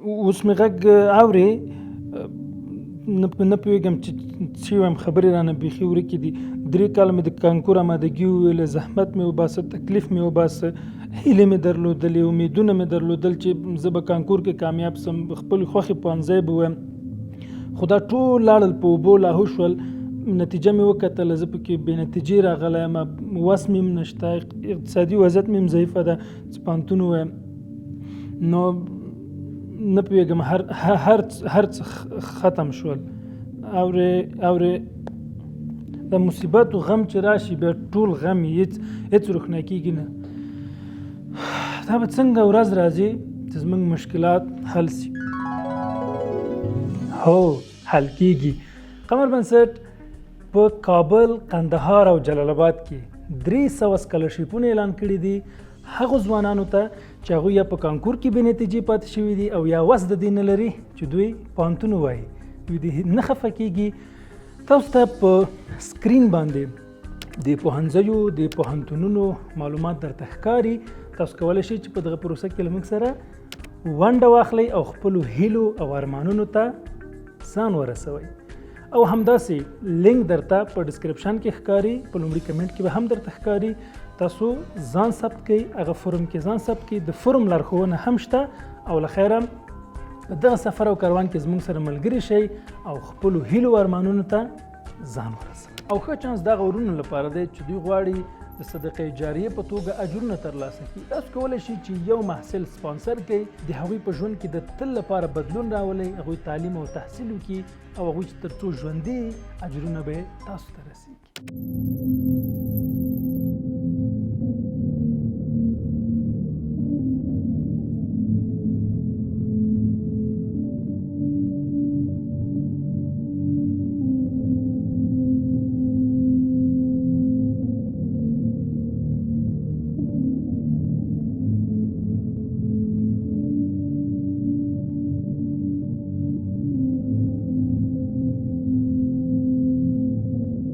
اوس مې غږ اورې؟ نه پوهېږم چې څه وایم، خبرې رانه بیخي ورکې دي. 3 کاله مې د کانکور امادګي وویله، زحمت مې وباسه، تکلیف مې وباسه، هیلې مې درلودلې، امیدونه مې درلودل چې زه به کانکور کې کامیاب سم، خپل خوښې پوهنځی به ووایم، خو دا ټول لاړل، په اوبو لاهو شول. نتیجه مې وکتله، زه پکې بې نتیجې راغلی یم. وس مې هم نشته، اقتصادي وضعیت مې هم ضعیفه ده چې پوهنتون ووایم. نو نه پوهېږم، هر هر هر څه ختم شول. اورې اورې؟ د مصیبت او غم چې راشي، بیا ټول غم یې، هېڅ هېڅ روښنه کېږي نه. دا به څنګه ورځ راځي چې زموږ مشکلات حل سي؟ هو، حل کیږي. قمر بنسټ په کابل، قندهار او جلال آباد کې 300 سکالرشیپونه اعلان کړي دي، هغو ځوانانو ته چې هغوی یا په کانکور کې بې نتیجې پاتې شوي دي او یا وس د دې نه لري چې دوی پوهنتون ووایي. دوی دې نه خفه کیږي. تاسو ته په سکرین باندې د پوهنځیو، د پوهنتونونو معلومات درته ښکاري. تاسو کولی شئ چې په دغه پروسه کې له موږ سره ونډه واخلئ او خپلو هیلو او ارمانونو ته ځان ورسوئ. او همداسې لینک درته په ډسکرپشن کې ښکاري، په لومړي کمنټ کې به هم درته ښکاري. تاسو ځان ثبت کړئ، هغه فورم کې ځان ثبت کړئ. د فورم لارښوونه هم شته. او له خیره په دغه سفر او کاروان کې زموږ سره ملګري شئ او خپلو هیلو او ارمانونو ته ځان ورسوئ. او ښه چانس دغه ورونو لپاره دی چې دوی غواړي د صدقه جاریه په توګه اجرونه ترلاسه کړي. تاسو کولی شئ چې یو محصل سپانسر کړئ، د هغوی په ژوند کې د تل لپاره بدلون راولئ، هغوی تعلیم او تحصیل وکړي او هغوی چې تر څو ژوندي، اجرونه به تاسو ته رسیږي.